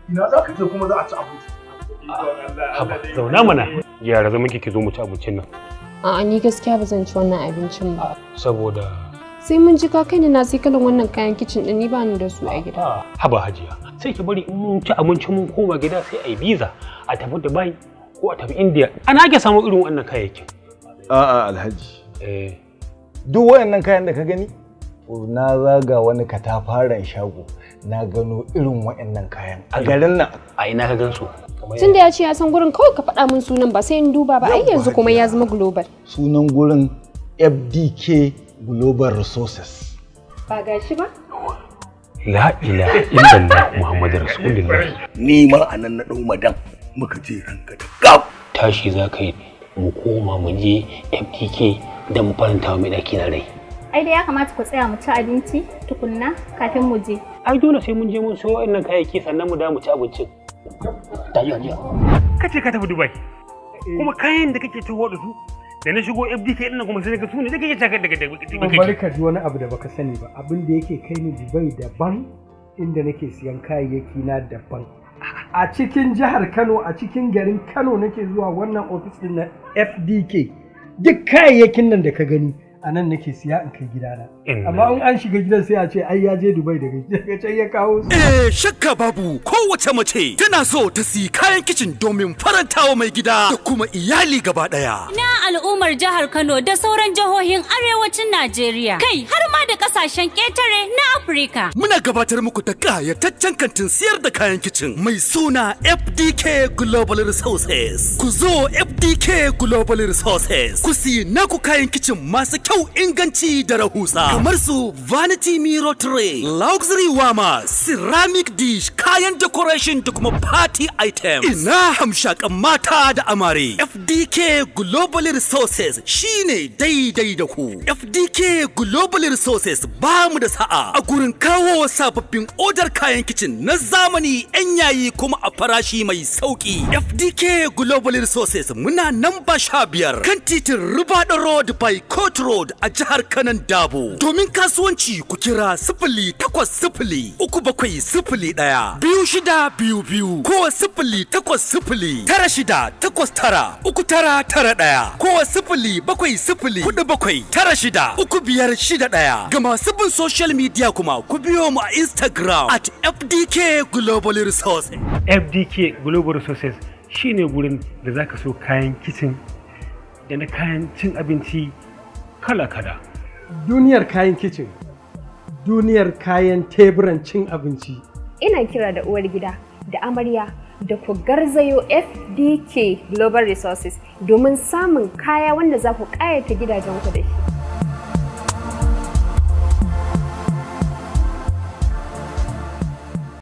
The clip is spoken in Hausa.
Ina za ka je kuma za a ci abinci? Haba, zauna mana. Yara zaman ki zo mu ci abincin nan. A'a, ni gaskiya ba zan ci wannan abincin ba. Saboda sai mun ji ka kai ni na sai kalan wannan kayan kicin din, ni ba ni da su a gida. Haba hajiya, sai ki bari in mun ci abinci mun koma gida sai a yi biza a tafi Dubai ko a tafi India. Ana ake samu irin wannan kayayyakin. A'a Alhaji. Eh. Duk wayannan kayan da ka gani, na zaga wani katafaren shago na gano irin wayannan kayan a garin nan. A ina ka gan su? Tun da ya ce ya san gurin, kawai ka faɗa min sunan ba sai in duba ba, ai yanzu kuma ya zama global. Sunan gurin FDK Global Resources. Ba gashi ba? La ilaha illallah Muhammadu Rasulullah. Ni ma a nan na ɗau madan muka je ranka da gab. Tashi za ka yi mu koma mu je FDK don mu faranta wa mai ɗaki na rai. Ai da ya kamata ku tsaya mu ci abinci tukunna kafin mu je. Ai dole sai mun je mun sayo waɗannan kayayyaki sannan mu da mu ci abincin. Tashi hajiya. Kace ka tafi Dubai. Kuma kayan da kake taho da su da na shigo FDK ɗin nan kuma sai ka su ne da kake cakar daga daga. Bari ka ji wani abu da baka sani ba, abin da yake kai ni Dubai daban, inda nake siyan kayayyaki na daban. A cikin jihar Kano, a cikin garin Kano nake zuwa wannan ofis din na FDK. Duk kayayyakin nan da ka gani a nan nake siya in kai gidana. Amma in an shiga gidan sai a ce ai ya je Dubai, daga can ya kawo su. Eh, shakka babu kowace mace tana so ta siyi kayan kicin domin farantawa mai gida da kuma iyali gaba daya. Na al'ummar jihar Kano da sauran jihohin arewacin Najeriya, kai har ma da kasashen ƙetare na Afirka. Muna gabatar muku da kayataccen kantin siyar da kayan kicin mai suna FDK Global Resources. Ku zo FDK Global Resources. Ku siyi naku kayan kicin masu kyau, inganci da rahusa. Kamar su vanity mirror tray, luxury warmers, ceramic dish, kayan decoration da kuma party items. Ina hamshakan mata da amare. FDK Global Resources shine daidai da ku. FDK Global Resources ba mu da sa'a a gurin kawo sababbin odar kayan kicin na zamani 'yan yayi kuma a farashi mai sauki. FDK Global Resources muna namba 15 kan titin Rubada Road by Court Road a jihar Kanan Dabo. Domin kasuwanci ku kira 08037012622 ko 08096893991 ko 07047963561. Ga masu bin social media kuma ku biyo mu a Instagram at FDK Global Resources. FDK Global Resources shine gurin da zaka so kayan kicin da na kayan cin abinci kala-kala. Duniyar kayan kicin, duniyar kayan teburan cin abinci. Ina kira da uwar gida da amarya da ku garzayo FDK Global Resources domin samun kaya wanda za ku ƙayata gidajenku da shi.